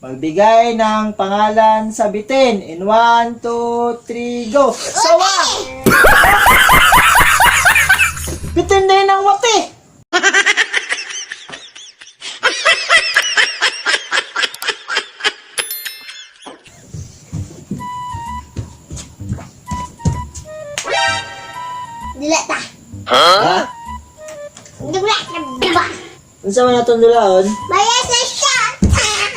Magbigay ng pangalan sa bitin. In 1, 2, 3, go! Sawa! Bitin din ang wati! Dila ta. Ha? Dula ta ba? Unsa man atong dulaon? Maya sa shot time.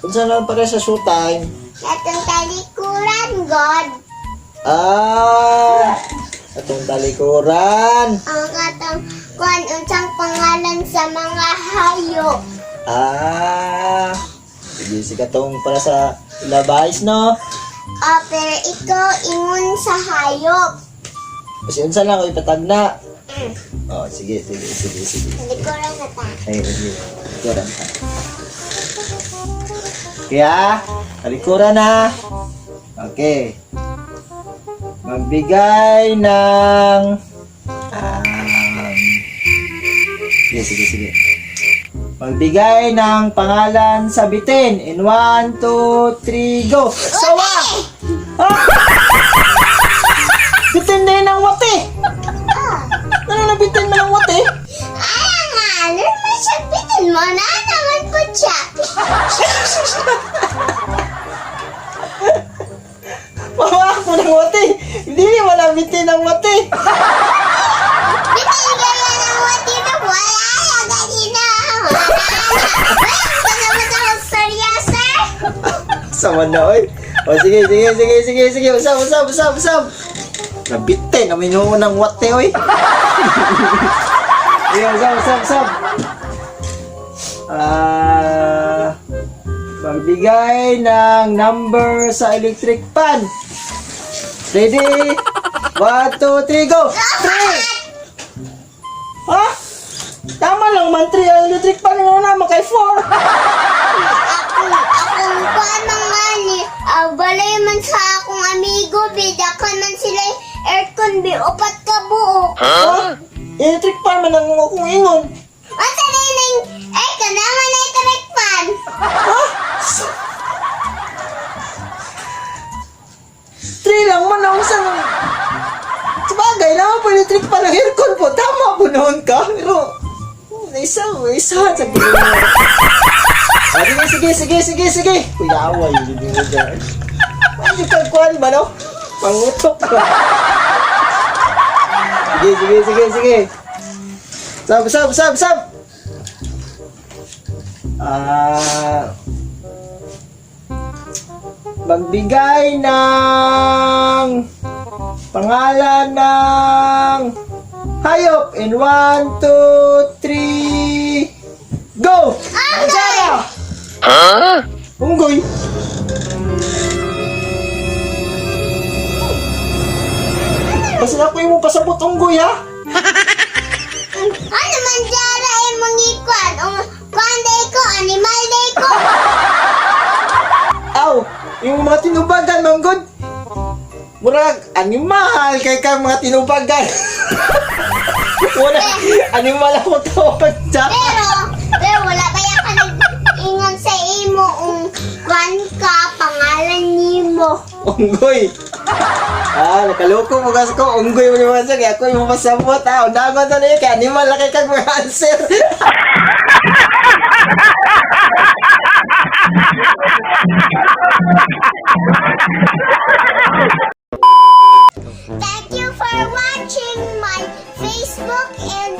Unsa naman para sa showtime? Atong talikuran, God. Ah! Atong talikuran. Ang katong kuan unsang pangalan sa mga hayop. Ah! Sige, sige katong para sa ilabais, no? Ah, pero ikaw ingon sa hayop. Kasi unsa lang ako ipatagna. Oh, sige, sige, sige, sige. Talikuran na ta. Ay, sige. Talikuran ta. Kaya, talikuran na. Okay. Magbigay ng... Sige, sige, sige. Magbigay ng pangalan sa bitin. In 1, 2, 3, go! Sawa! Ah! Bitin din ang wati! Ano na bitin man ang wati? Ay, nga, ano naman siya bitin mo na naman po siya. Mama, ako ng wati! Hindi wala bitin ang wati! Bitin kaya ng wati na wala na ganina. Wala na. Wala ka naman sa storya, sir. Sama na, oy. O, sige, sige, sige, sige, sige. Usap, usap, usap, usap. Nabitin, namin yung ng wate, oy. Sige, usap, usap, usap. Ah, magbigay ng number sa electric pan. Ready? 1, 2, 3, go! 3! Ha? Tama lang man, 3 ang electric pan. Ano naman kay 4? Akong kuan mga ni, balay man sa akong amigo, bida ka man sila aircon, bi, upat ka buok. Ha? Electric pan man ang akong ingon. Asa na yung aircon, naman electric fan. Ha? Three lang man ang isang... Sabagay, naman po electric pan ang aircon po. Tama po noon ka. Pero, isa, isa. Sa mo. Ah, sige, sige, sige, sige, sige. Kuya, away. Hindi mo dyan. Ano yung kuhan ba, no? Pangutok ba? Sige, sige, sige, sige. Sab, sab, sab, sab. Ah... Magbigay ng pangalan ng hayop in 1, 2, 3, go! Sarah! Huh? Unggoy! Basta ako yung pasabot unggoy ha? Ano man dyan ay mangikuan? Kuan day ko, animal day ko. Aw, yung mga tinubagan, manggod. Murag, animal, kay ka mga tinubagan. Wala, animal ako tawag dyan. Pero wala pa yan ka nag-ingon sa imo kung kuan ka, pangalan nimo. Unggoy. Ah, nakaloko mo kasi ko. Unggoy mo naman siya. Kaya ako yung mapasabot. Ah, undangon na niya. Kaya animal na kay kag mga answer. Thank you for watching my Facebook and